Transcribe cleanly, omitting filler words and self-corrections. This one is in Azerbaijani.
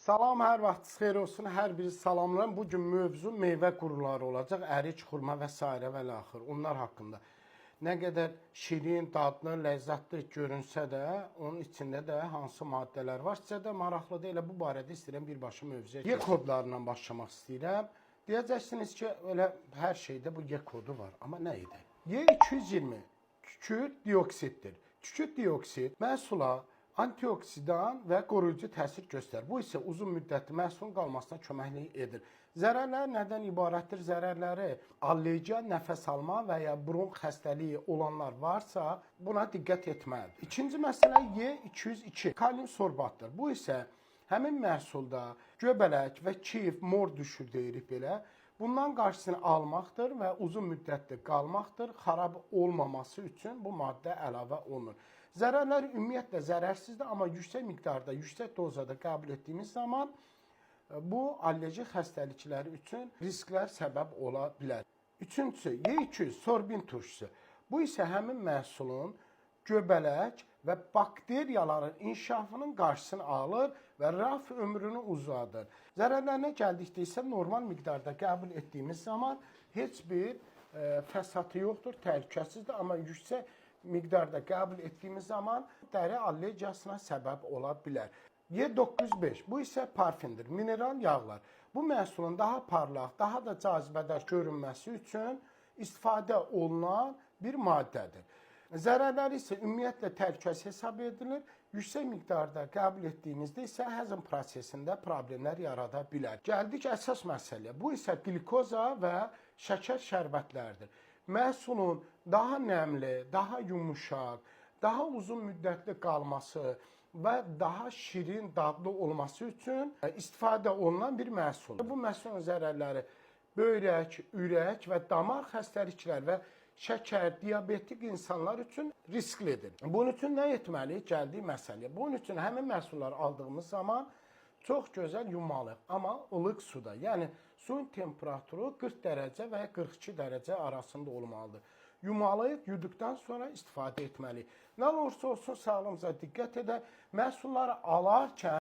Salam, hər vaxtınız xeyir olsun. Hər birinizi salamlayıram. Bu gün mövzu meyvə quruları olacaq. Ərik, xurma və s. və ilaxır. Onlar haqqında. Nə qədər şirin, dadlı, ləzzətli görünsə də, onun içində də hansı maddələr var, sizə də maraqlıdır. Elə bu barədə istəyirəm birbaşa mövzuya. Y kodlarından başlamaq istəyirəm. Deyəcəksiniz ki, elə hər şeydə bu Y kodu var. Amma nə idi? Y220 kükürt dioksiddir. Kükürt dioksid məhsula antioksidan və qoruyucu təsir göstərir. Bu isə uzun müddətli məhsulun qalmasına köməklik edir. Zərərləri nədən ibarətdir? Zərərləri allergiya, nəfəs alma və ya bronx xəstəliyi olanlar varsa, buna diqqət etməlidir. İkinci məsələ Y202 kalium sorbatdır. Bu isə həmin məhsulda göbələk və kif, mor düşür deyirik belə. Bundan qarşısını almaqdır və uzun müddətli qalmaqdır. Xarab olmaması üçün bu maddə əlavə olunur. Zərərləri ümumiyyətlə zərərsizdir, amma yüksək miqdarda, yüksək dozada qəbul etdiyimiz zaman bu allerji xəstəlikləri üçün risklər səbəb ola bilər. Üçüncüsü, Y200 sorbin turşusu. Bu isə həmin məhsulun göbələk və bakteriyaların inkişafının qarşısını alır və raf ömrünü uzadır. Zərərlərinə gəldikdə isə normal miqdarda qəbul etdiyimiz zaman heç bir fəsadı yoxdur, təhlükəsizdir, amma yüksək miqdarda qəbul etdiyimiz zaman dəri allergiyasına səbəb ola bilər. Y905 bu isə parfindir, mineral yağlar. Bu məhsulun daha parlaq, daha da cazibədar görünməsi üçün istifadə olunan bir maddədir. Zərərləri isə ümumiyyətlə təhlükəsiz hesab edilir. Yüksək miqdarda qəbul etdiyimizdə isə həzm prosesində problemlər yarada bilər. Gəldik əsas məsələyə. Bu isə qlikoza və şəkər şərbətləridir. Məhsulun daha nəmli, daha yumuşaq, daha uzun müddətli qalması və daha şirin, dadlı olması üçün istifadə olunan bir məhsuldur. Bu məhsulun zərərləri böyrək, ürək və damar xəstəlikləri və şəkər, diabetik insanlar üçün risklidir. Bunun üçün nə etməliyik? Gəldik məsələyə. Bunun üçün həmin məhsulları aldığımız zaman çox gözəl yumalıyıq, amma ılıq suda. Yəni suyun temperaturu 40 dərəcə və ya 42 dərəcə arasında olmalıdır. Yumalıyıq, yuduqdan sonra istifadə etməliyik. Nə olursa olsun sağlığımıza diqqət edək. Məhsulları alarkən